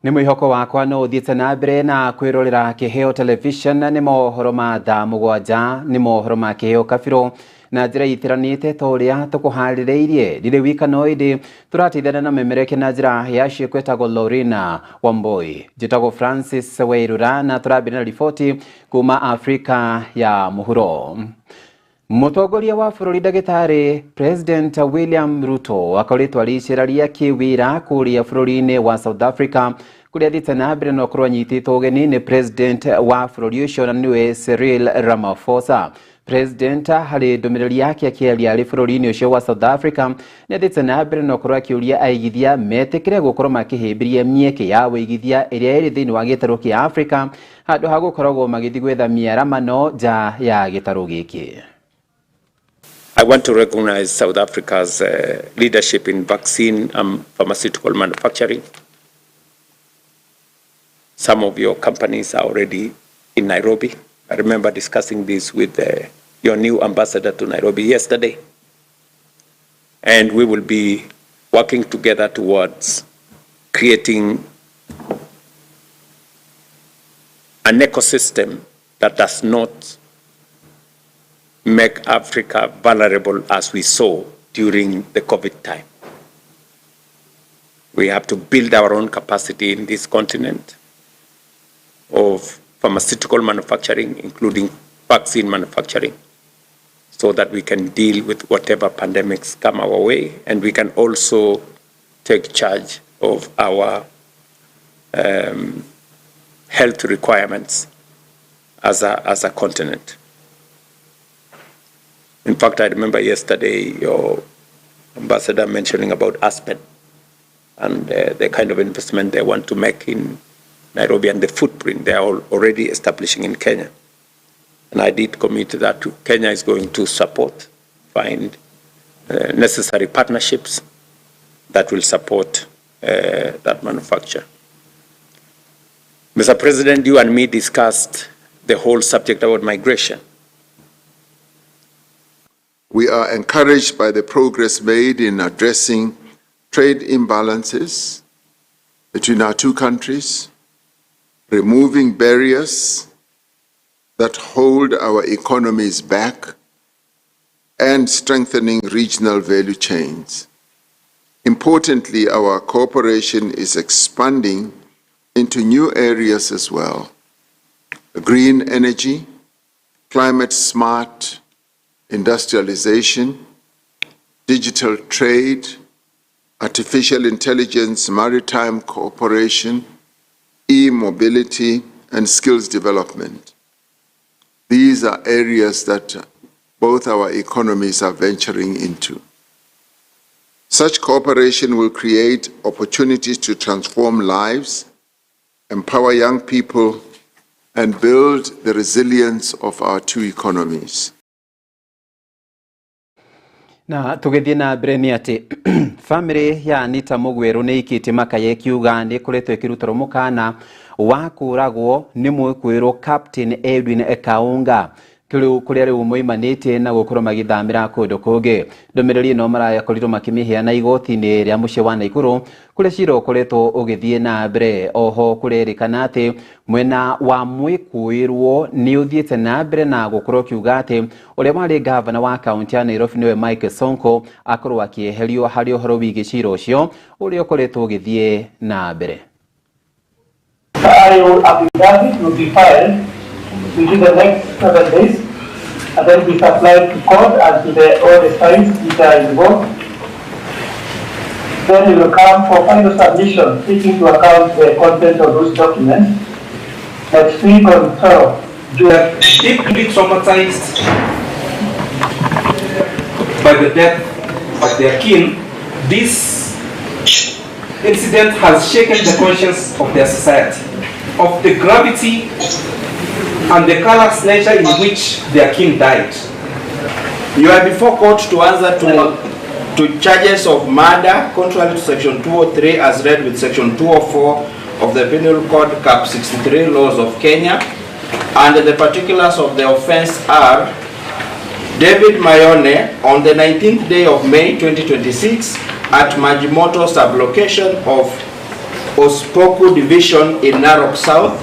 Nĩ mwĩhoko wakwa no ũthiĩte na mbere na kwĩrorera Kĩheo Television. Nĩ mohoro ma thaa 7, nĩ mohoro ma Kĩheo Kabirũ na njĩra itiranĩte ta ũrĩa tũkũharĩrĩirie. Ndirĩ wika no ĩndĩ tũrateithania na memereke na njĩra ya ciĩko ĩtagwo Lorena Wamboi. Njĩtagwo Francis Wairura na tũrambĩrĩria na riboti kuma Afrika ya Mũhuro. Mũtongoria wa bũrũri ndagĩtarĩ President William Ruto akoretwo arĩ icera rĩa kĩwĩra kũrĩa bũrũri-inĩ wa South Africa, kũrĩa athiĩte na mbere na gũkorwo anyitĩtwo ũgeni nĩ President wa bũrũri ũcio na nĩwe Cyril Ramaphosa. President harĩ ndũmĩrĩri yake akĩaria arĩ bũrũri-inĩ ũcio wa South Africa nĩ athiĩte na mbere na gũkorwo akĩũria aigithia metĩkĩre gũkorwo makĩhĩmbĩria mĩeke ya ũigithia ĩrĩa ĩrĩ thĩinĩ wa gĩtarũ kĩa Africa handũ ha gũkoragwo magĩthiĩ gwetha mĩaramano nja ya gĩtarũ gĩkĩ. I want to recognize South Africa's leadership in vaccine and pharmaceutical manufacturing. Some of your companies are already in Nairobi. I remember discussing this with your new ambassador to Nairobi yesterday. And we will be working together towards creating an ecosystem that does not make Africa vulnerable as we saw during the COVID time. We have to build our own capacity in this continent of pharmaceutical manufacturing, including vaccine manufacturing, so that we can deal with whatever pandemics come our way, and we can also take charge of our health requirements as a continent. In fact, I remember yesterday your ambassador mentioning about Aspen and the kind of investment they want to make in Nairobi and the footprint they are already establishing in Kenya. And I did commit that Kenya is going to support, find necessary partnerships that will support that manufacture. Mr. President, you and me discussed the whole subject about migration. We are encouraged by the progress made in addressing trade imbalances between our two countries, removing barriers that hold our economies back, and strengthening regional value chains. Importantly, our cooperation is expanding into new areas as well: green energy, climate smart industrialization, digital trade, artificial intelligence, maritime cooperation, e-mobility, and skills development. These are areas that both our economies are venturing into. Such cooperation will create opportunities to transform lives, empower young people, and build the resilience of our two economies. Na tũgĩthiĩ na mbere nĩ atĩ bamĩrĩ ya Anita Mũgwĩrũ nĩ ikĩtie makaya ĩkiuga nĩ ĩkoretwo ĩkĩrutĩrwo mũkana wa kũragwo nĩ mwĩkwĩrwo Captain Edwin Kaunga kũrĩa rĩu moimanĩtie na gũkorwo magĩthamĩra kũndũ kũngĩ. Ndũmĩrĩri ĩno marakorirwo makĩmĩheana igoti-inĩ rĩa mũciĩ wa Naikuru kũrĩa cira ũkoretwo ũgĩthiĩ na mbere. Oho kũrerĩkana atĩ mwena wa mwĩkũĩrwo nĩ ũthiĩte na mbere na gũkorwo ũkiuga atĩ ũrĩa warĩ gavana wa kaunti ya Nairobi nĩwe Mike Sonko akorwo akĩeherio harĩ ũhoro wĩgiĩ cira ũcio ũrĩa ũkoretwo ũgĩthiĩ na mbere. Affidavit will be filed within the next 7 days and then be supplied to court and to the all the sides which are involved. Then it will come for final submission, taking into account the content of those documents. Next week on 12 June. Deeply traumatized by the death of their kin, this incident has shaken the conscience of their society, of the gravity and the callous nature in which their kin died. You are before court to answer to charges of murder contrary to section 203 as read with section 204 of the Penal Code Cap 63 laws of Kenya, and the particulars of the offense are David Mayone on the 19th day of May 2026 at Majimoto sublocation of Ospoku Division in Narok South,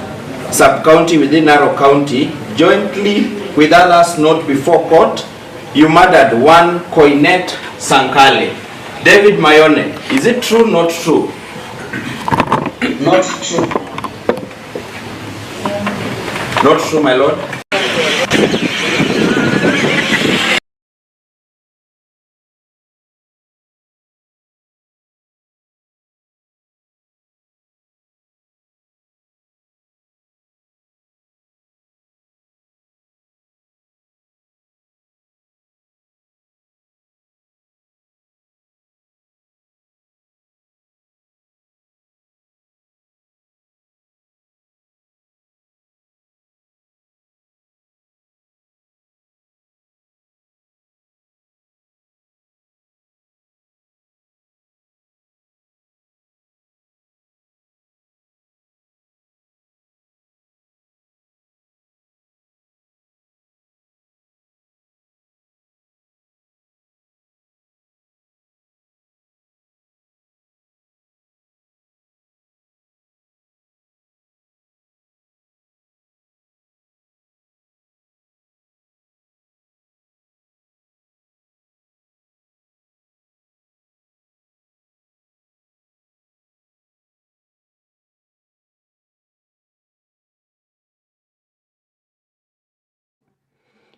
sub-county within Narok County, jointly with others not before court, you murdered one Koinet Sankale. David Mayone, is it true, not true? Not true. Not true, my lord.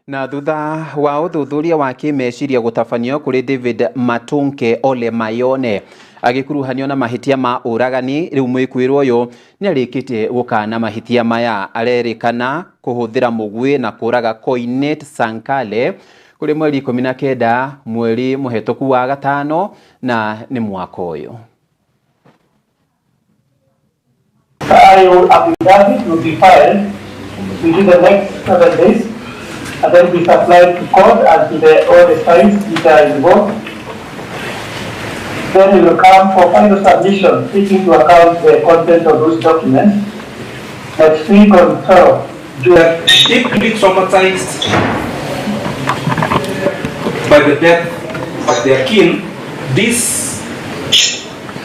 Na thutha wa ũthuthuria wa kĩmeciria gũtabanio kũrĩ David Matunke Ole Mayone agĩkuruhanio na mahĩtia ma ũragani, rĩu mwĩkuĩrwo ũyũ nĩarĩkĩtie gũkana mahĩtia maya. Arerĩkana kũhũthĩra mũguĩ na kũraga Koinet Sankale kũrĩ mweri 19 mweri mũhetũku wa gatano na nĩ mwaka ũyũ. I affidavit will be filed within the next 7 days and then be supplied to court and to all the sides which are involved. Then it will come for final submission, taking into account the content of those documents. Next week on 12 June. Deeply traumatized by the death of their kin, this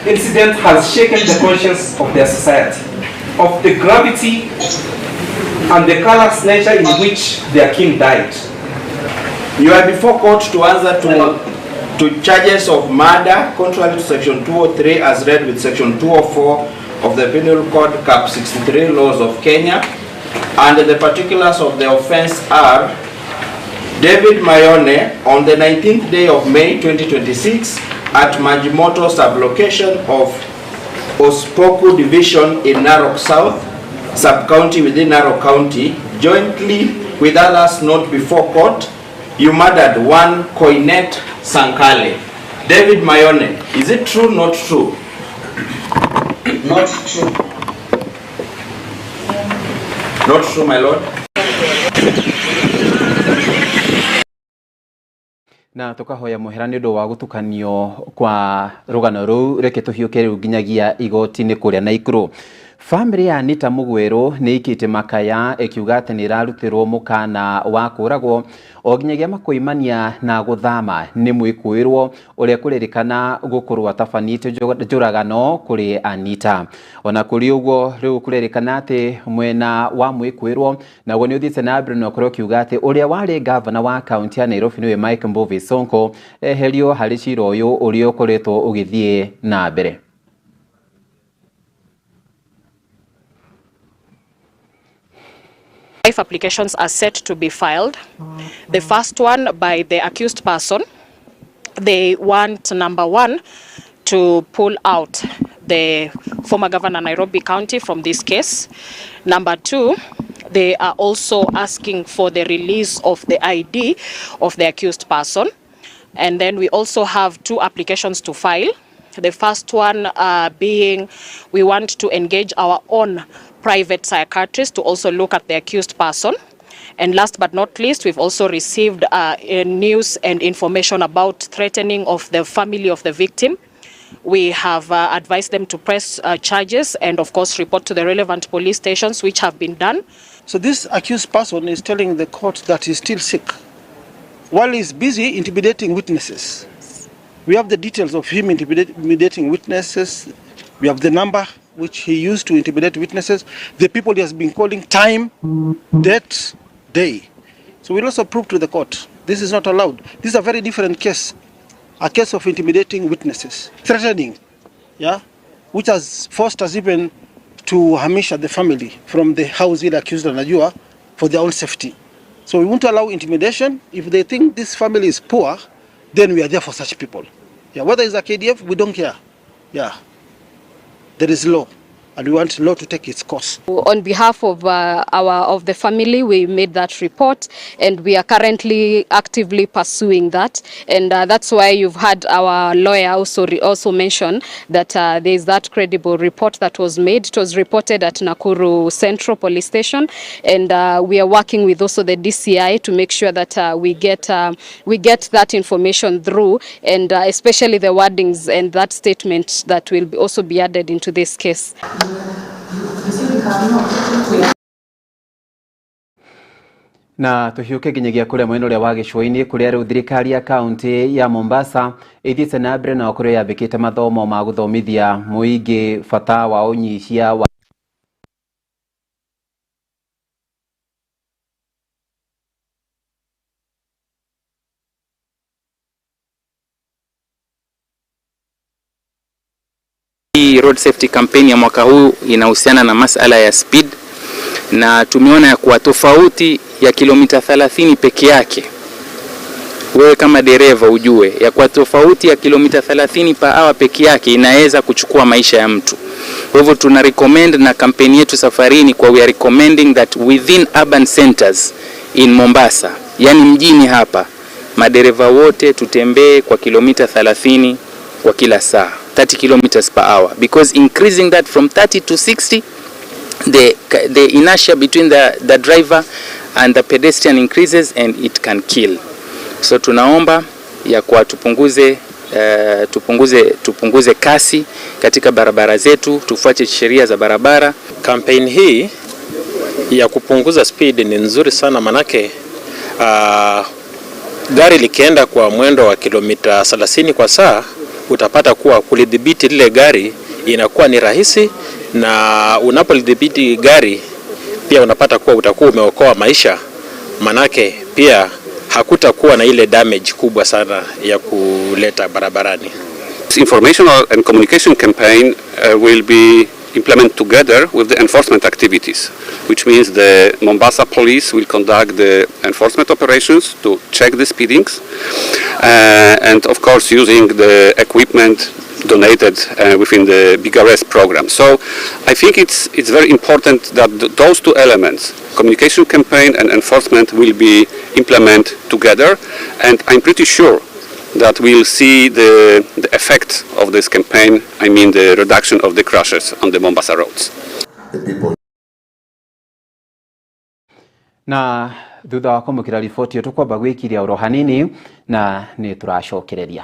incident has shaken the conscience of their society, of the gravity and the callous nature in which their kin died. You are before court to answer to charges of murder contrary to section 203 as read with section 204 of the Penal Code Cap 63 laws of Kenya, and the particulars of the offense are David Mayone on the 19th day of May 2026 at Majimoto sublocation of Ospoku Division in Narok South, sub-county within Narok County, jointly with others not before court, you murdered one Koinet Sankale. David Mayone, is it true, not true? Not true. Not true, my lord. Na tukahoya muhera ni undu wa gutukanio kwa rugano ruu, reke tuhiuke riu nginyagia igoti-inĩ kũrĩa Naikuru. Famĩlĩ ya Anita Mugweru nĩ ikĩte makaya ĩkiuga atĩ nĩ ĩrarutirwo mũkana wa kũragwo o nginyagia makoimania na gũthama nĩ mwĩkũĩrwo ũrĩa kũrerĩkana gũkorwo atabanĩtie njũragano kũrĩ Anita. Ona kũrĩ ũguo rĩu kũrerĩkana atĩ mwena wa mwĩkũĩrwo naguo nĩ ũthiĩte na mbere na ũkorwo ũkiuga atĩ ũrĩa warĩ gavana wa kaunti ya Nairobi nĩwe Mike Mbuvi Sonko eherio harĩ cira ũyũ ũrĩa ũkoretwo ũgĩthiĩ na mbere. Five applications are set to be filed. The first one by the accused person. They want, number one, to pull out the former governor Nairobi County from this case. Number two, they are also asking for the release of the ID of the accused person. And then we also have two applications to file. The first one being we want to engage our own private psychiatrist to also look at the accused person. And last but not least, we've also received news and information about threatening of the family of the victim. We have advised them to press charges and, of course, report to the relevant police stations, which have been done. So this accused person is telling the court that he's still sick while he's busy intimidating witnesses. We have the details of him intimidating witnesses. We have the number. which he used to intimidate witnesses, the people he has been calling time, date, day. So we'll also prove to the court this is not allowed. This is a very different case, a case of intimidating witnesses, threatening, yeah, which has forced us even to hamisha the family from the house ile accused anajua for their own safety. So we won't allow intimidation. If they think this family is poor, then we are there for such people. Yeah, whether it's a KDF, we don't care. Yeah, there is law, and we want law to take its course. On behalf of of the family, we made that report, and we are currently actively pursuing that. And that's why you've had our lawyer also mention that there is that credible report that was made. It was reported at Nakuru Central Police Station, and we are working with also the DCI to make sure that we get that information through, and especially the wordings and that statement that will also be added into this case. Na tuhiuke nginyagia kuria mwena uria wa gĩcũa-inĩ kuria riu thirikari ya kaunti ya Mombasa ithiĩte na mbere na gũkorwo yambĩkĩte mathomo ma gũthomithia mũingĩ bata wa ũnyihia wa Hii road safety campaign ya mwaka huu inahusiana na masala ya speed, na tumeona ya kuwa tofauti ya kilomita 30 peke yake, wewe kama dereva ujue ya kuwa tofauti ya kilomita 30 per hour peke yake inaweza kuchukua maisha ya mtu. Kwa hivyo tuna recommend na kampeni yetu safarini kwa we are recommending that within urban centers in Mombasa, yani mjini hapa, madereva wote tutembee kwa kilomita 30 kwa kila saa, 30 kilometers per hour, because increasing that from 30 to 60, the inertia between the driver and the pedestrian increases and it can kill. So tunaomba ya kwa tupunguze kasi katika barabara zetu, tufuate sheria za barabara. Campaign hii ya kupunguza speed ni nzuri sana, manake gari likienda kwa mwendo wa kilomita 30 kwa saa, utapata kuwa kulidhibiti lile gari inakuwa ni rahisi, na unapolidhibiti gari pia unapata kuwa utakuwa umeokoa maisha, manake pia hakutakuwa na ile damage kubwa sana ya kuleta barabarani. This informational and communication campaign will be implemented together with the enforcement activities, which means the Mombasa police will conduct the enforcement operations to check the speedings, and of course using the equipment donated within the Big Arrest program. So I think it's very important that those two elements, communication campaign and enforcement, will be implemented together, and I'm pretty sure that we'll see the effect of this campaign, I mean the reduction of the crashes on the Mombasa roads. The people. Na thutha wa kwamũkĩra riboti ĩyo tũkwamba gwĩkiria oro hanini na nĩ tũracokereria.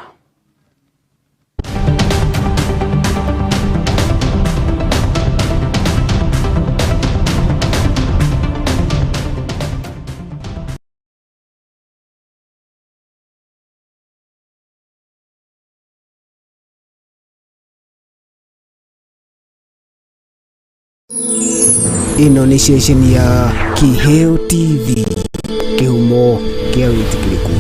Ĩno nĩ ceceni ya Kiheo TV, kĩhumo kĩa wĩtĩkĩrĩku.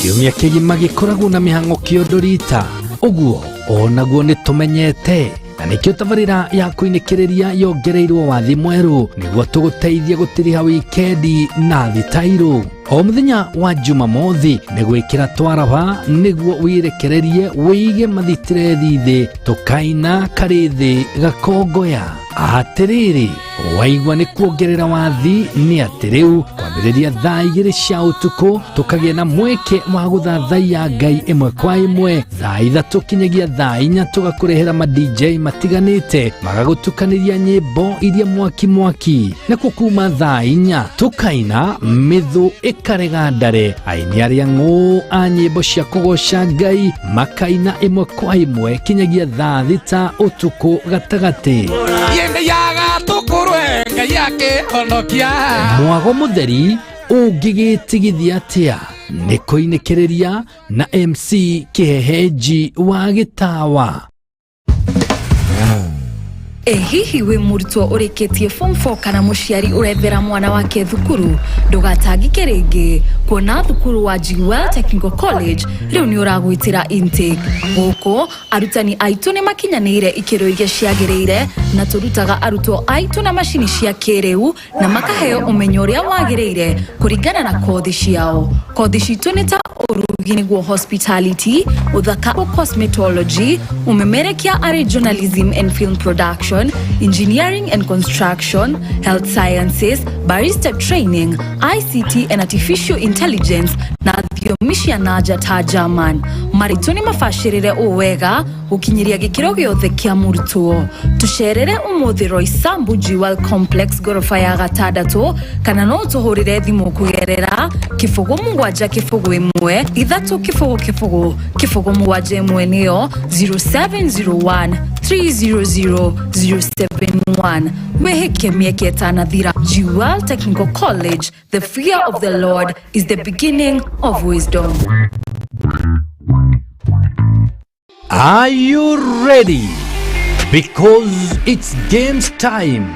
Kiumia kĩgima gĩkoragwo na mĩhang'o kĩondo rita ũguo onaguo nĩ tũmenyete, na nĩkĩo tabarĩra ya kũinĩkĩrĩria yongereirwo wathi mwerũ nĩguo tũgũteithie gũtiriha wikendi na thitairũ. O mũthenya wa Jumamothi nĩ gwĩkĩra twaraba nĩguo wĩrekererie wĩige mathitirethi thĩ tũkaina karĩ thĩ gakongoya. Atĩrĩrĩ, waigua nĩ kuongerera wathi nĩ atĩ rĩu kwambĩrĩria thaa 2 cia ũtukũ tũkagĩa na mweke wa gũthathaiya Ngai ĩmwe kwa ĩmwe. Thaa 3 kinyagia thaa 4 tũgakũrehera ma DJ matiganĩte magagũtukanĩria nyĩmbo iria mwaki mwaki. Nakuo kuma thaa 4 tũkaina mĩthũ ĩkarega ndare, aini arĩa ng'ũ a nyĩmbo cia kũgoca Ngai makaina ĩmwe kwa ĩmwe kinyagia thaa 6 ũtukũ gatagatĩ. Mwago mũtheri ũngĩgĩtigithia atĩa nĩ kũinĩkĩrĩria na MC Kĩhehenji wa Gĩtawa. Ĩ hihi wĩ mũrutwo ũrĩkĩtie form 4 kana mũciari ũrethera mwana wake thukuru? Ndũgatangĩke rĩngĩ kuona thukuru wa Jewel Technical College rĩu nĩ ũragwĩtĩra intake. Gũkũ arutani aitũ nĩ makinyanĩire ikĩro iria ciagĩrĩire na tũrutaga arutwo aitũ na macini cia kĩrĩu na makaheo ũmenyo ũrĩa wagĩrĩire kũringana na kothi ciao. Kothi citũ nĩ ta ũrugi nĩguo hospitality, ũthaka cosmetology, ũmemerekia arĩ journalism and film production, engineering and construction, health sciences, barista training, ICT and artificial intelligence na thiomi cia nanja ta German. Marĩtũ nĩ mabacĩrĩre ũũ wega gũkinyĩria gĩkĩro gĩothe kĩa mũrutwo. Tũcerere ũmũthĩ Roysambu Jewel Complex ngoroba ya 6 kana no ũtũhũrĩre thimũ kũgerera 0 7 0 1 3 0 0 0 0 7 1 nĩyo 0701 300 071. Wĩhĩke mĩeke ĩtanathira. Jewel Technical College, the fear of the Lord is the beginning of wisdom. Are you ready? Because it's games time.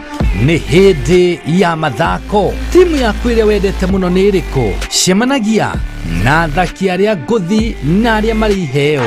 Nĩ hĩndĩ ya mathako. Timu yaku ĩrĩa wendete mũno nĩ ĩrĩkũ? Cemanagia na athaki arĩa ngũthi na arĩa marĩ iheo.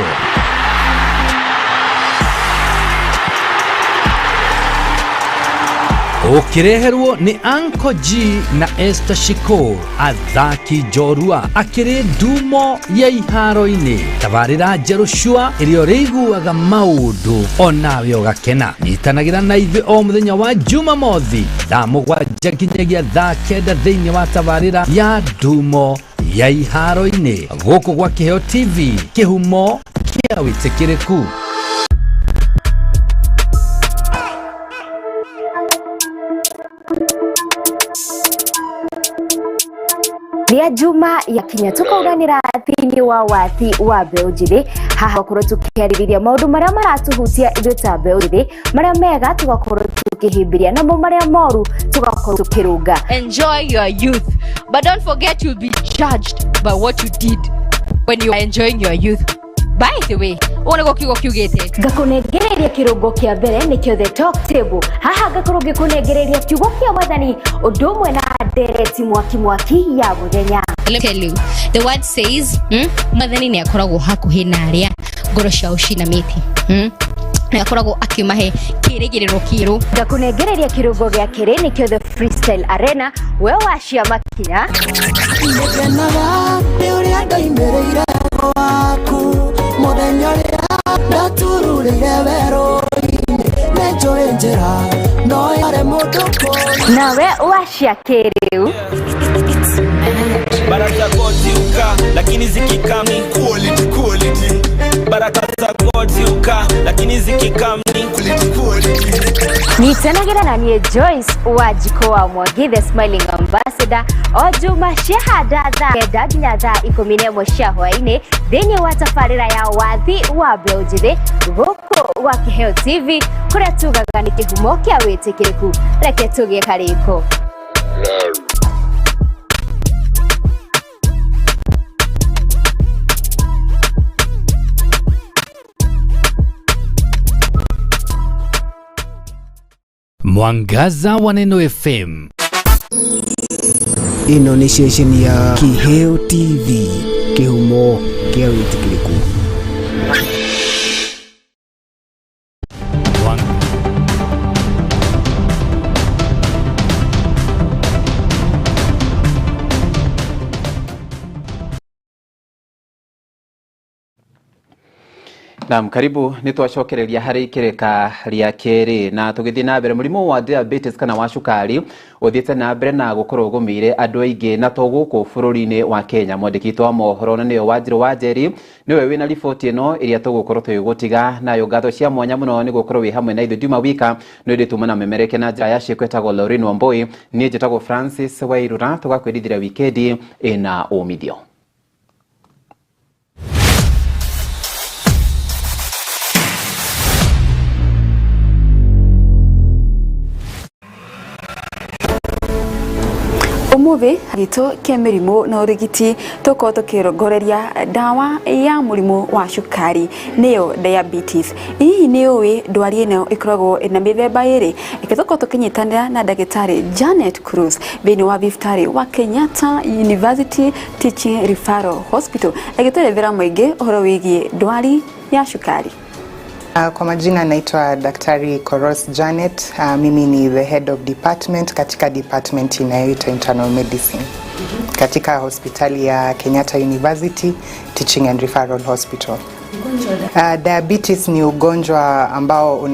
Ũkĩreherwo nĩ Uncle G na Esther Shiko, athaki njorua akĩrĩ ndumo ya iharo-inĩ. Tabarĩra njerũ cua ĩrĩa ũrĩiguaga maũndũ onawe ũgakena. Nyitanagĩra na ithuĩ o mũthenya wa Jumamothi thaa 7 nginyagia thaa 9 thĩinĩ wa tabarĩra ya ndumo ya iharo-inĩ gũkũ gwa Kĩheo TV, kĩhumo kĩa wĩtĩkĩrĩku. Rĩa Juma ya kinya tukauranĩra thĩinĩ wa wathi wa mbeũ njĩthĩ. Haha tũgakorwo tũkĩarĩrĩria maũndũ marĩa maratuhutia ithuĩ ta mbeũ njĩthĩ, marĩa mega tũgakorwo tũkĩhĩmbĩria, namo marĩa moru tũgakorwo tũkĩrũnga. Enjoy your youth, but don't forget you'll be judged by what you did when you are enjoying your youth. By the way, ũguo nĩguo kiugo kiugĩte. Ngakũnengereria kĩrũngo kĩa mbere nĩkĩo The Talk Table. Haha ngakorwo ngĩkũnengereria kiugo kĩa mwathani ũndũ ũmwe na ndereti mwaki mwaki ya mũthenya. Let me tell you, the word says, mwathani nĩ akoragwo hakuhĩ na arĩa ngoro ciao cinamĩte. Nĩ akoragwo akĩmahe kĩrĩgĩrĩro kĩerũ. Ngakũnengereria kĩrũngo gĩa kerĩ nĩkĩo The Freestyle Arena. We wacia makinya. Ngenaga nĩ ũrĩa ndoimĩrĩire gwaku mũthenya ũrĩa ndatururĩire werũ-inĩ, nĩnjũĩ njĩra no yare mũndũ kũu. Nawe wacia kĩrĩu. Baraka God lakini zikikami quality quality. Baraka za God lakini zikikami quality quality. Nyitanagĩra na niĩ Joyce Wanjikũ wa Mwangi, the smiling ambassador, o Juma ciahanda thaa 9 nginya thaa 11 cia hwaĩ-inĩ thĩinĩ wa tabarĩra ya wathi wa mbeũ njĩthĩ gũkũ gwa Kĩheo TV, kũrĩa tugaga nĩ kĩhumo kĩa wĩtĩkĩrĩku. Reke tũgĩe karĩko. Mwangaza wa Neno FM. Ĩno nĩ ceceni ya Kĩheo TV, kĩhumo kĩa wĩtĩkĩrĩku. Naam, karibu nĩ twacokereria harĩ ikĩrĩka rĩa kerĩ na tũgĩthiĩ na mbere mũrimũ wa diabetes kana wa cukari ũthiĩte na mbere na gũkorwo ũgũmĩire andũ aingĩ na to gũkũ bũrũri-inĩ wa Kenya. Mwandĩki witũ wa mohoro na nĩwe Wanjirũ wa Njeri nĩwe wĩna riboti ĩno ĩrĩa tũgũkorwo tũgĩgũtiga nayo. Ngatho cia mwanya mũno nĩ gũkorwo wĩ hamwe na ithuĩ. Ndiuma wika no ĩndĩ tuma na memereke na njĩra ya ciĩko ĩtagwo Lauren Wambui, niĩ njĩtagwo Francis Wairura, tũgakwĩrithĩria wikendi ĩna umithio. Umuthi gitũ kia mĩrimũ na ũrigiti tũkorwo tũkĩrongoreria ndawa ya mũrimũ wa cukari nĩyo diabetes. Hihi nĩ ũĩ ndwari ĩno ĩkoragwo ĩna mĩthemba ĩrĩ? Reke tũkorwo tũkĩnyitanĩra na ndagĩtarĩ Janet Cruz thĩinĩ wa thibitarĩ wa Kenyatta University Teaching Referral Hospital agĩtwerethera maingĩ ũhoro wĩgiĩ ndwari ya cukari. Kwa majina naitwa Daktari Koros Janet. Mimi ni the head of department katika department inayoitwa Internal Medicine katika hospitali ya Kenyatta University Teaching and Referral Hospital. Diabetes ni ugonjwa ambao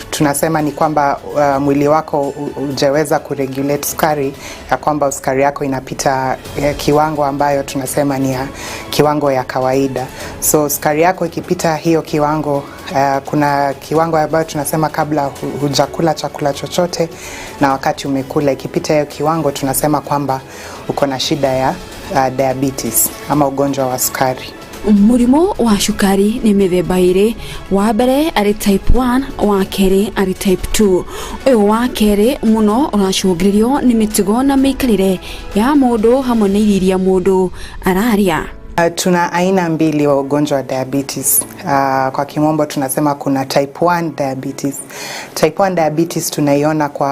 tunasema ni kwamba mwili wako hujaweza kuregulate sukari, ya kwamba sukari yako inapita kiwango ambayo tunasema ni ya kiwango ya kawaida. So sukari yako ikipita hiyo kiwango, kuna kiwango ambayo tunasema kabla hujakula chakula chochote na wakati umekula, ikipita hiyo kiwango tunasema kwamba uko na shida ya diabetes ama ugonjwa wa sukari. Mũrimũ wa cukari nĩ mĩthemba ĩrĩ, wa mbere arĩ type 1, wa kerĩ arĩ type 2. Ũyũ wa kerĩ mũno ũracũngĩrĩrio nĩ mĩtugo na mĩikarĩre ya mũndũ hamwe na irio iria mũndũ ararĩa. Tuna aina mbili wa ugonjwa wa diabetes. Kwa kimombo tunasema kuna type 1 diabetes. Type 1 diabetes tunaiona kwa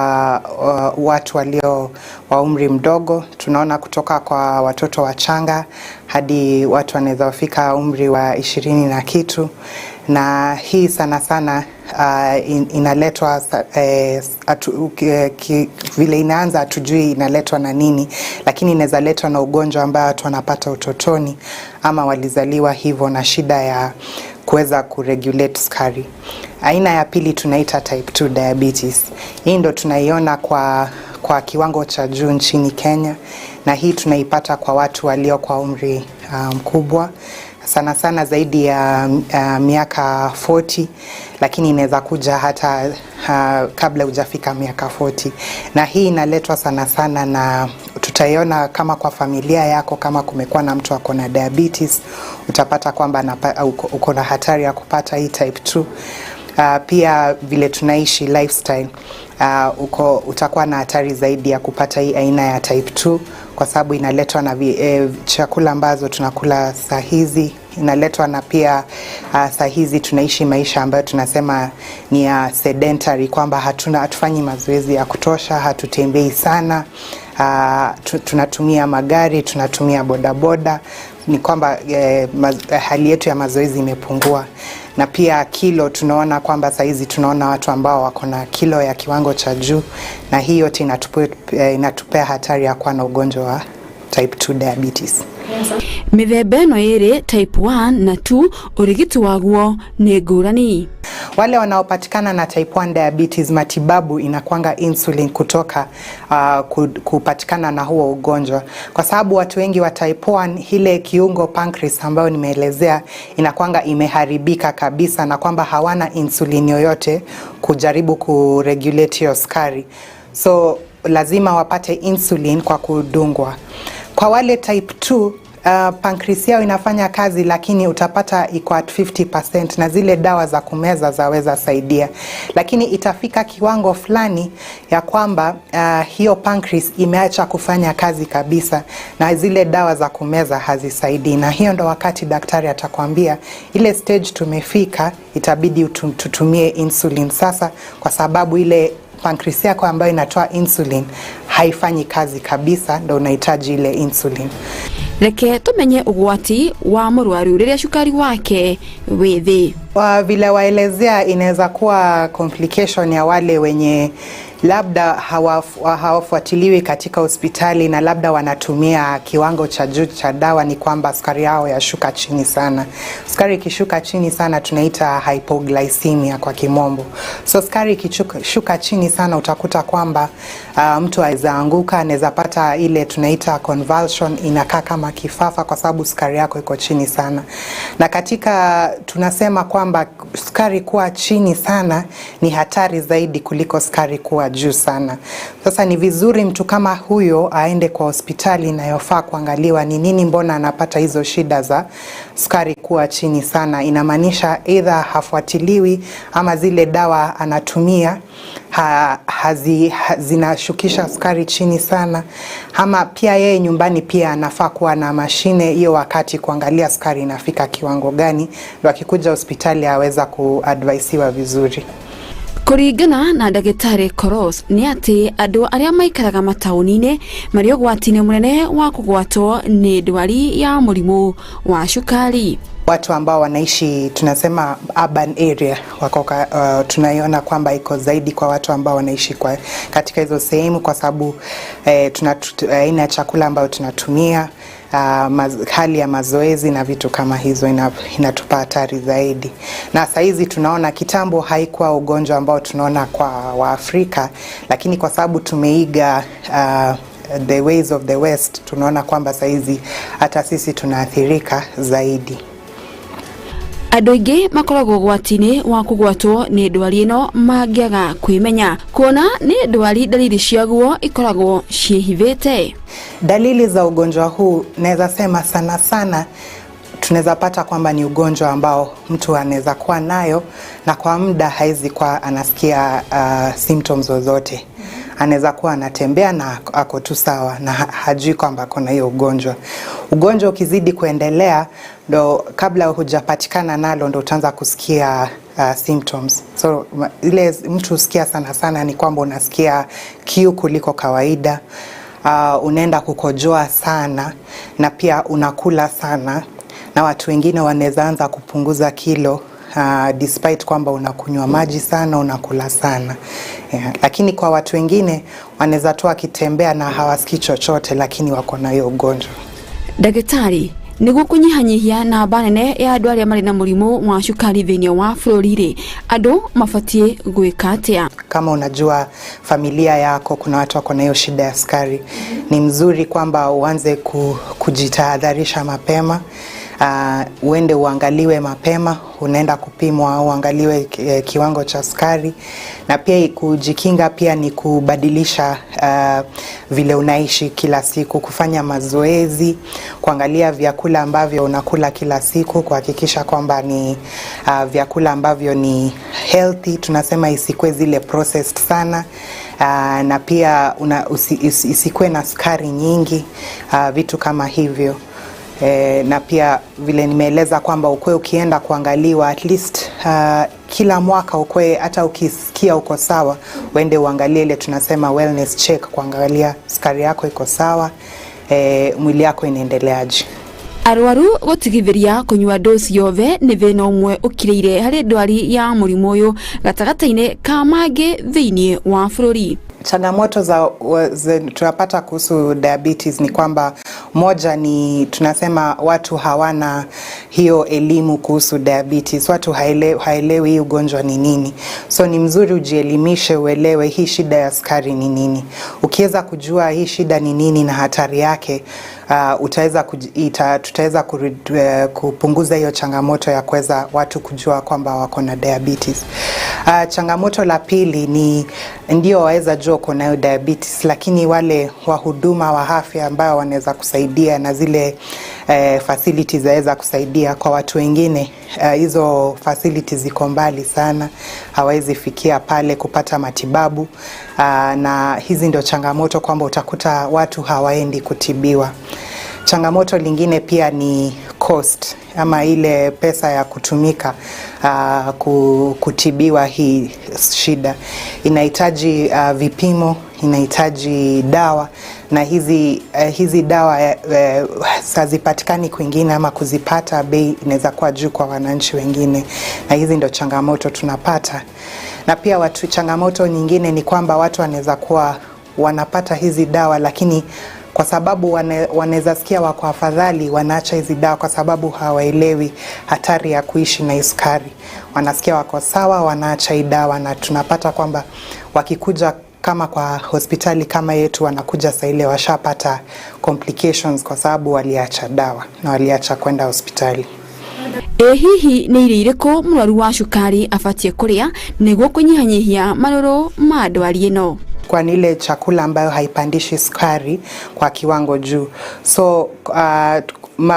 watu walio wa umri mdogo, tunaona kutoka kwa watoto wachanga hadi watu wanaweza wafika umri wa 20 na kitu, na hii sana sana inaletwa vile inaanza hatujui inaletwa na nini, lakini inaweza letwa na ugonjwa ambao watu wanapata utotoni ama walizaliwa hivyo na shida ya kuweza kuregulate sukari. Aina ya pili tunaita type 2 diabetes. Hii ndo tunaiona kwa kiwango cha juu nchini Kenya, na hii tunaipata kwa watu walio kwa umri mkubwa, sana sana zaidi ya miaka 40, lakini inaweza kuja hata kabla hujafika miaka 40. Na hii inaletwa sana sana na tutaiona kama kwa familia yako, kama kumekuwa na mtu ako na diabetes, utapata kwamba uko na hatari ya kupata hii type 2. Pia vile tunaishi lifestyle, utakuwa na hatari zaidi ya kupata hii aina ya type 2 kwa sababu inaletwa na chakula ambazo tunakula saa hizi, inaletwa na pia saa hizi tunaishi maisha ambayo tunasema ni ya sedentary, kwamba hatufanyi mazoezi ya kutosha, hatutembei sana, tunatumia magari, tunatumia bodaboda, ni kwamba hali yetu ya mazoezi imepungua. Na pia kilo, tunaona kwamba saa hizi tunaona watu ambao wako na kilo ya kiwango cha juu, na hii yote inatupea hatari ya kuwa na ugonjwa wa type 2 diabetes. Mĩthemba ĩno ĩrĩ type 1 na 2 ũrigiti waguo nĩ ngũrani. Wale wanaopatikana na type 1 diabetes, matibabu inakuanga insulin kutoka kupatikana na huo ugonjwa, kwa sababu watu wengi wa type 1 ile kiungo pancreas ambayo nimeelezea inakuanga imeharibika kabisa, na kwamba hawana insulin yoyote kujaribu kuregulate hiyo sukari, so lazima wapate insulin kwa kudungwa. Kwa wale type 2 pancreas yao inafanya kazi, lakini utapata iko at 50%, na zile dawa za kumeza zaweza saidia, lakini itafika kiwango fulani ya kwamba hiyo pancreas imeacha kufanya kazi kabisa na zile dawa za kumeza hazisaidii, na hiyo ndo wakati daktari atakwambia ile stage tumefika, itabidi tutumie insulin sasa, kwa sababu ile pancreas yako ambayo inatoa insulin haifanyi kazi kabisa, ndo unahitaji ile insulin. Reke tumenye ugwati wa mũrwaru rĩrĩa cukari wake wĩ thĩ. Vile waelezea, inaweza kuwa complication ya wale wenye Labda hawafuatiliwi katika hospitali na labda wanatumia kiwango cha juu cha dawa, ni kwamba sukari yao yashuka chini sana. Sukari ikishuka chini sana tunaita hypoglycemia kwa kimombo. So sukari ikishuka chini sana utakuta kwamba mtu aweza anguka, anaweza pata ile tunaita convulsion, inakaa kama kifafa kwa sababu sukari yako iko chini sana. Na katika tunasema kwamba sukari kuwa chini sana ni hatari zaidi kuliko sukari kuwa juu sana. Sasa ni vizuri mtu kama huyo aende kwa hospitali inayofaa kuangaliwa ni nini, mbona anapata hizo shida za sukari kuwa chini sana. Inamaanisha either hafuatiliwi ama zile dawa anatumia zinashukisha sukari chini sana, ama pia yeye nyumbani pia anafaa kuwa na mashine hiyo wakati kuangalia sukari inafika kiwango gani, ndio akikuja hospitali aweza kuadvaisiwa vizuri. Kũringana na ndagĩtarĩ Koros nĩ atĩ andũ arĩa maikaraga mataũni-inĩ marĩ ũgwati-inĩ mũnene wa kũgwatwo nĩ ndwari ya mũrimũ wa cukari. Watu ambao wanaishi tunasema urban area wako tunaiona kwamba iko zaidi kwa watu ambao wanaishi katika hizo sehemu, kwa sababu aina ya chakula ambayo tunatumia, hali ya mazoezi na vitu kama hizo inatupa hatari zaidi. Na saizi tunaona, kitambo haikuwa ugonjwa ambao tunaona kwa Waafrika, lakini kwa sababu tumeiga the ways of the West, tunaona kwamba saizi hata sisi tunaathirika zaidi. Andũ aingĩ makoragwo ũgwati-inĩ wa kũgwatwo nĩ ndwari ĩno mangĩaga kwĩmenya, kuona nĩ ndwari dalili ciaguo ikoragwo ciĩhithĩte. Dalili za ugonjwa huu naweza sema sana sana tunaweza pata kwamba ni ugonjwa ambao mtu anaweza kuwa nayo na kwa muda haizi kuwa anasikia symptoms zozote. Anaweza kuwa anatembea na ako tu sawa na hajui kwamba ako na hiyo ugonjwa. Ugonjwa ukizidi kuendelea, ndo kabla hujapatikana nalo ndo utaanza kusikia symptoms. So ile mtu husikia sana sana ni kwamba unasikia kiu kuliko kawaida, unaenda kukojoa sana na pia unakula sana, na watu wengine wanaweza anza kupunguza kilo despite kwamba unakunywa maji sana, unakula sana. Yeah. Lakini kwa watu wengine wanaweza tu wakitembea na hawasikii chochote, lakini wako na hiyo ugonjwa. Ndagĩtarĩ, nĩguo kũnyihanyihia namba nene ya andũ arĩa marĩ na mũrimũ wa cukari thĩinĩ wa bũrũri rĩ, andũ mabatiĩ gwĩka atĩa? Kama unajua familia yako kuna watu wako na hiyo shida ya sukari, ni mzuri kwamba uanze kujitahadharisha mapema. Uende uangaliwe mapema, unaenda kupimwa au uangaliwe kiwango cha sukari. Na pia kujikinga pia ni kubadilisha vile unaishi kila siku, kufanya mazoezi, kuangalia vyakula ambavyo unakula kila siku, kuhakikisha kwamba ni vyakula ambavyo ni healthy, tunasema isikuwe zile processed sana. Na pia isikuwe na sukari nyingi, vitu kama hivyo. Na pia vile nimeeleza kwamba ukwe ukienda kuangaliwa at least kila mwaka, ukwe hata ukisikia uko sawa, uende uangalie ile tunasema wellness check, kuangalia sukari yako iko sawa, mwili yako inaendeleaje. Arwaru gũtigithĩria kũnyua dosi yothe nĩ thĩna ũmwe ũkirĩire harĩ ndwari ya mũrimũ ũyũ gatagatĩ-inĩ ka mangĩ thĩinĩ wa bũrũri. Changamoto za tunapata kuhusu diabetes ni kwamba moja ni tunasema watu hawana hiyo elimu kuhusu diabetes, watu haelewi hii ugonjwa ni nini. So ni mzuri ujielimishe, uelewe hii shida ya sukari ni nini. Ukiweza kujua hii shida ni nini na hatari yake, tutaweza kupunguza hiyo changamoto ya kuweza watu kujua kwamba wako na diabetes. Changamoto la pili ni ndio waweza jua uko nayo diabetes, lakini wale wahuduma wa afya ambao wanaweza kusaidia na zile facilities zaweza kusaidia kwa watu wengine, hizo facilities ziko mbali sana, hawawezi fikia pale kupata matibabu. Na hizi ndio changamoto kwamba utakuta watu hawaendi kutibiwa. Changamoto lingine pia ni cost ama ile pesa ya kutumika kutibiwa hii shida. Inahitaji vipimo, inahitaji dawa, na hizi dawa hazipatikani kwingine, ama kuzipata bei inaweza kuwa juu kwa wananchi wengine, na hizi ndio changamoto tunapata. Na pia watu, changamoto nyingine ni kwamba watu wanaweza kuwa wanapata hizi dawa lakini kwa sababu wanaweza sikia wako afadhali, wanaacha hizi dawa kwa sababu hawaelewi hatari ya kuishi na sukari. Wanasikia wako sawa, wanaacha hii dawa, na tunapata kwamba wakikuja kama kwa hospitali kama yetu, wanakuja saa ile washapata complications kwa sababu waliacha dawa na waliacha kwenda hospitali. Ĩ hihi nĩ irio irĩkũ mũrwaru wa cukari abatiĩ kũrĩa nĩguo kũnyihanyihia marũrũ ma ndwari ĩno? Kwa ni ile chakula ambayo haipandishi sukari kwa kiwango juu. So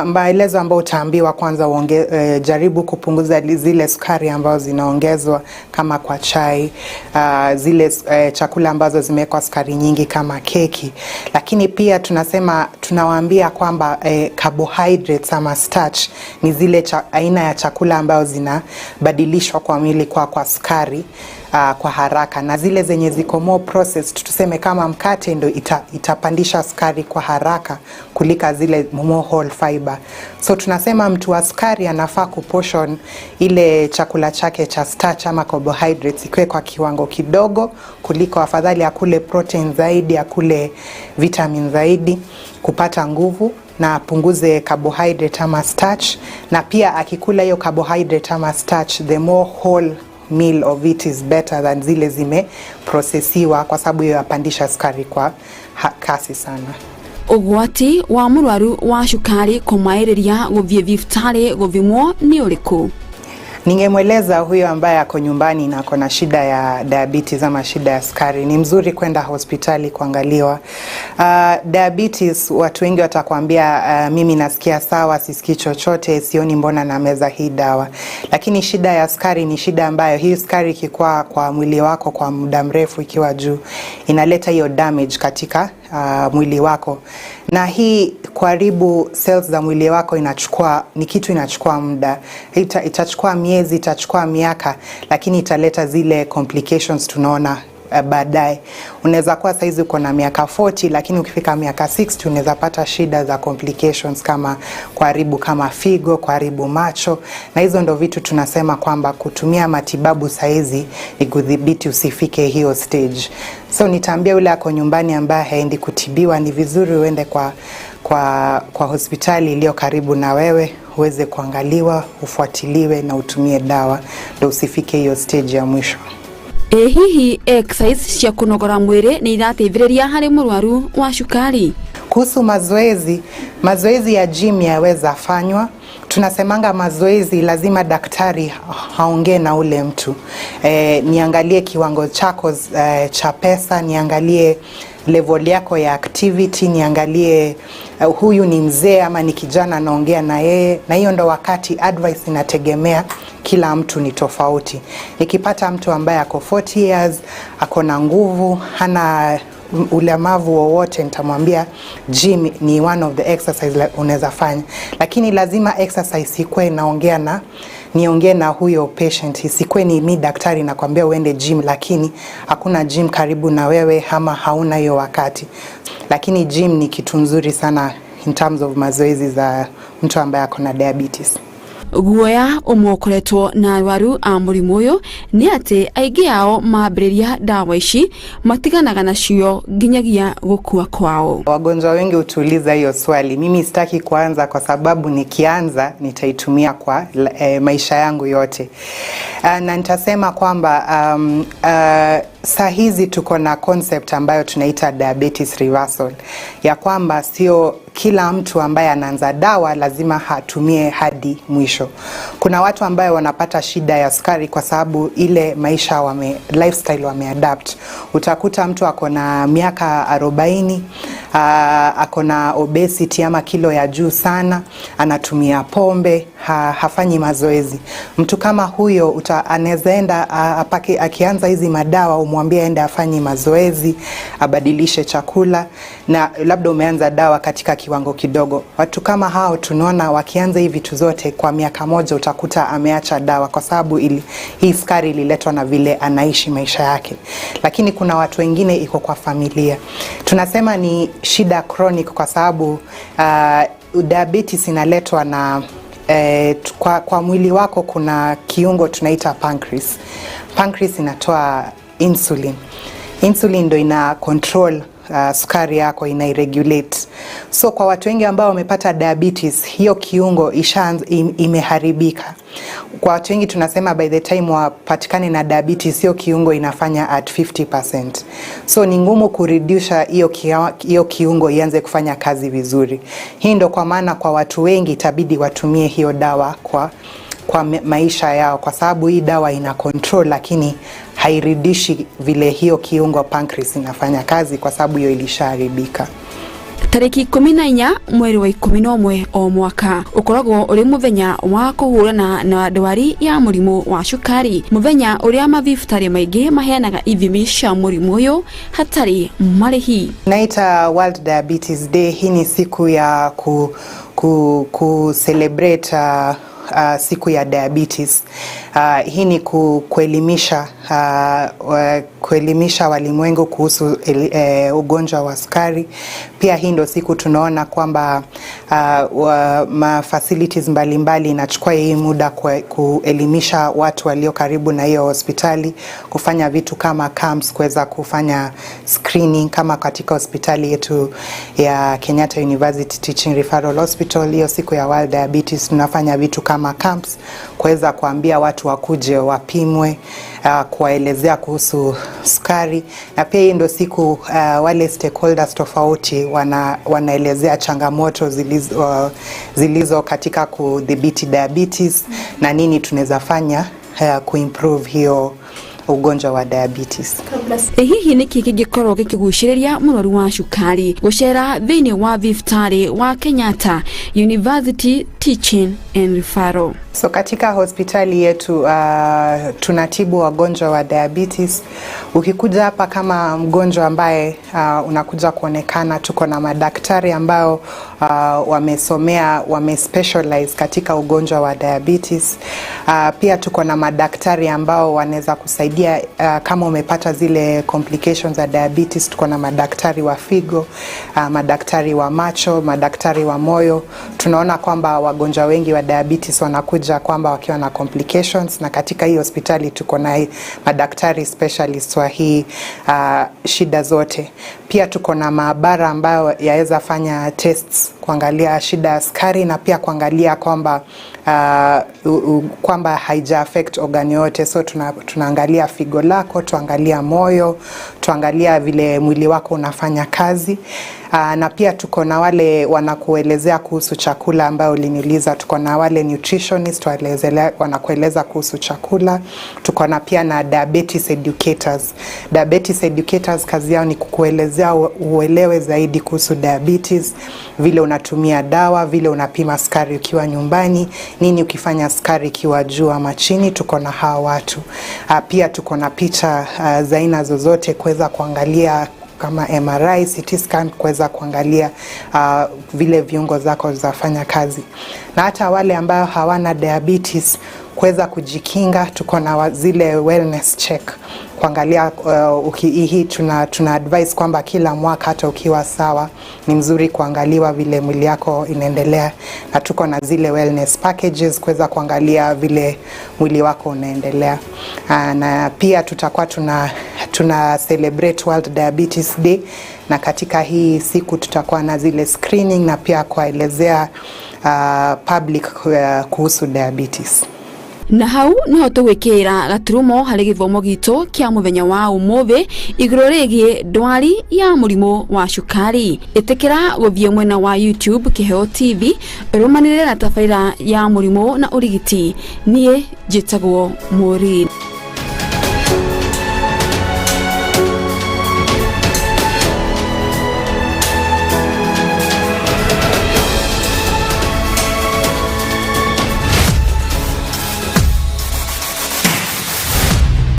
maelezo ambayo utaambiwa kwanza jaribu kupunguza zile sukari ambazo zinaongezwa kama kwa chai, zile chakula ambazo zimewekwa sukari nyingi kama keki. Lakini pia tunawaambia kwamba carbohydrates ama starch ni zile aina ya chakula ambayo zinabadilishwa kwa mwili kwa sukari kwa haraka, na zile zenye ziko more processed, tuseme kama mkate, ndo itapandisha sukari kwa haraka kulika zile more whole fiber. So tunasema mtu wa sukari anafaa kuportion ile chakula chake cha starch ama carbohydrates ikiwe kwa kiwango kidogo, kuliko afadhali akule protein zaidi, akule vitamin zaidi kupata nguvu, na apunguze carbohydrate ama starch. Na pia akikula hiyo carbohydrate ama starch, the more whole meal of it is better than zile zimeprocessiwa, kwa sababu hiyo yapandisha sukari kwa kasi sana. Ũgwati wa mũrwaru wa cukari kũmaĩrĩria gũthiĩ thibitarĩ gũthimwo nĩ ũrĩkũ? Ningemweleza huyo ambaye ako nyumbani na ako na shida ya diabetes ama shida ya sukari, ni mzuri kwenda hospitali kuangaliwa. Diabetes, watu wengi watakwambia mimi nasikia sawa, sisikii chochote, sioni mbona na meza hii dawa. Lakini shida ya sukari ni shida ambayo hii sukari ikikuwa kwa mwili wako kwa muda mrefu ikiwa juu, inaleta hiyo damage katika mwili wako, na hii kuharibu cells za mwili wako ni kitu inachukua muda, itachukua miezi, itachukua miaka, lakini italeta zile complications tunaona baadaye. Unaweza kuwa saizi uko na miaka 40, lakini ukifika miaka 60 unaweza pata shida za complications kama kuharibu kama figo, kuharibu macho, na hizo ndo vitu tunasema kwamba kutumia matibabu saizi ni kudhibiti usifike hiyo stage. So nitaambia yule ako nyumbani ambaye haendi kutibiwa, ni vizuri uende kwa hospitali iliyo karibu na wewe, uweze kuangaliwa, ufuatiliwe na utumie dawa ndo usifike hiyo stage ya mwisho. Ĩ hihi exercise cia kũnogora mwĩrĩ nĩ irateithĩrĩria harĩ mũrwaru wa cukari? Kuhusu mazoezi, mazoezi ya gym yaweza fanywa. Tunasemanga mazoezi lazima daktari haongee na ule mtu. Niangalie kiwango chako cha pesa, niangalie level yako ya activity, niangalie huyu ni mzee ama ni kijana naongea na yeye, na hiyo ndo wakati advice inategemea kila mtu ni tofauti. Nikipata mtu ambaye ako 40 years, ako na nguvu, hana ulemavu wowote, nitamwambia gym ni one of the exercise unaweza fanya, lakini lazima exercise ikuwe naongea na niongee na huyo patient, isikuwe ni mi daktari nakwambia uende gym, lakini hakuna gym karibu na wewe ama hauna hiyo wakati. Lakini gym ni kitu nzuri sana in terms of mazoezi za mtu ambaye ako na diabetes. Guoya ũmwe ũkoretwo na arwaru a mũrimũ ũyũ nĩ atĩ aingĩ ao mambĩrĩria ndawa ici matiganaga nacio nginyagia gũkua kwao. Wagonjwa wengi hutuuliza hiyo swali. Mimi sitaki kuanza kwa sababu nikianza nitaitumia kwa maisha yangu yote. Na nitasema kwamba saa hizi tuko na concept ambayo tunaita diabetes reversal, ya kwamba sio kila mtu ambaye anaanza dawa lazima hatumie hadi mwisho. Kuna watu ambayo wanapata shida ya sukari kwa sababu ile maisha lifestyle wameadapt. Utakuta mtu ako na miaka 40, ako na obesity ama kilo ya juu sana, anatumia pombe, hafanyi mazoezi. Mtu kama huyo anaweza enda akianza hizi madawa umwambie aende afanye mazoezi, abadilishe chakula, na labda umeanza dawa katika kiwango kidogo. Watu kama hao tunaona wakianza hivi vitu zote kwa miaka moja utakuta ameacha dawa kwa sababu hii sukari ililetwa na vile anaishi maisha yake. Lakini kuna watu wengine iko kwa familia. Tunasema ni shida chronic kwa sababu diabetes inaletwa na kwa mwili wako kuna kiungo tunaita pancreas. Pancreas inatoa insulin. Insulin ndo ina control sukari yako, inairegulate. So kwa watu wengi ambao wamepata diabetes, hiyo kiungo ishaanza imeharibika. Kwa watu wengi tunasema by the time wapatikane na diabetes, hiyo kiungo inafanya at 50%. So ni ngumu kureduce hiyo kiungo ianze kufanya kazi vizuri. Hii ndo kwa maana kwa watu wengi itabidi watumie hiyo dawa kwa maisha yao, kwa sababu hii dawa ina control lakini hairudishi vile hiyo kiungo pancreas inafanya kazi, kwa sababu hiyo ilishaharibika. Tariki 14 mweri wa 11 o mwaka ukoragwo uri muthenya wa kuhurana na ndwari ya murimu wa cukari, muthenya uria mathibitarĩ maingĩ maheanaga ithimi cia murimu uyu hatari marihi. Naita World Diabetes Day. Hii ni siku ya ku celebrate siku ya diabetes. Hii ni kuelimisha walimwengu kuhusu ugonjwa wa sukari. Pia hii ndo siku tunaona kwamba ma facilities mbalimbali inachukua hii muda kuelimisha watu walio karibu na hiyo hospitali, kufanya vitu kama camps, kuweza kufanya screening kama katika hospitali yetu ya Kenyatta University Teaching Referral Hospital. Hiyo siku ya World Diabetes tunafanya vitu kama camps kuweza kuambia watu wakuje wapimwe, kuwaelezea kuhusu sukari. Na pia hii ndio siku wale stakeholders tofauti wanaelezea changamoto zilizo katika kudhibiti diabetes na nini tunaweza fanya kuimprove hiyo ugonjwa wa diabetes. Hihi nĩkĩ kĩngĩkorwo gĩkĩgucĩrĩria mũrwaru wa cukari gũcera thĩinĩ wa thibitarĩ wa Kenyatta University Teaching and Referral? So katika hospitali yetu tunatibu wagonjwa wa diabetes. Ukikuja hapa kama mgonjwa ambaye unakuja kuonekana, tuko na madaktari ambao wamesomea, wamespecialize katika ugonjwa wa diabetes. Pia tuko na madaktari ambao wanaweza kusaidia kama umepata zile complications za diabetes. Tuko na madaktari wa figo, madaktari wa macho, madaktari wa moyo. Tunaona kwamba wagonjwa wengi wa diabetes wanakuja kwamba wakiwa na complications, na katika hii hospitali tuko na madaktari specialist wa hii shida zote. Pia tuko na maabara ambayo yaweza fanya tests kuangalia shida ya sukari na pia kuangalia kwamba kwamba haija affect organ yote. So tunaangalia figo lako, tuangalia moyo, tuangalia vile mwili wako unafanya kazi. Na pia tuko na wale wanakuelezea kuhusu chakula ambayo uliniuliza. Tuko na wale nutritionist wanakueleza kuhusu chakula. Tuko na pia na diabetes educators. Diabetes educators kazi yao ni kukuelezea uelewe zaidi kuhusu diabetes, vile unatumia dawa, vile unapima sukari ukiwa nyumbani, nini ukifanya sukari ikiwa juu ama chini. Tuko na hawa watu. Pia tuko na picha za aina zozote kuweza kuangalia kama MRI, CT scan, kuweza kuangalia vile viungo zako zafanya kazi. Na hata wale ambao hawana diabetes kuweza kujikinga, tuko na zile wellness check kuangalia hii tuna advice kwamba kila mwaka hata ukiwa sawa ni mzuri kuangaliwa vile mwili yako inaendelea, na tuko na zile wellness packages kuweza kuangalia vile mwili wako unaendelea. Na pia tutakuwa tuna celebrate World Diabetes Day, na katika hii siku tutakuwa na zile screening na pia kuelezea public kuhusu diabetes. Na hau niho tũgwĩkĩrĩra gaturumo harĩ gĩthomo gitũ kĩa mũthenya wa ũmũthĩ igũrũ rĩgiĩ ndwari ya mũrimũ wa cukari. Ĩtĩkĩra gũthiĩ mwena wa YouTube Kĩheo TV ũrũmanĩrĩre na tabarĩra ya mũrimũ na ũrigiti. Niĩ njĩtagwo Maureen.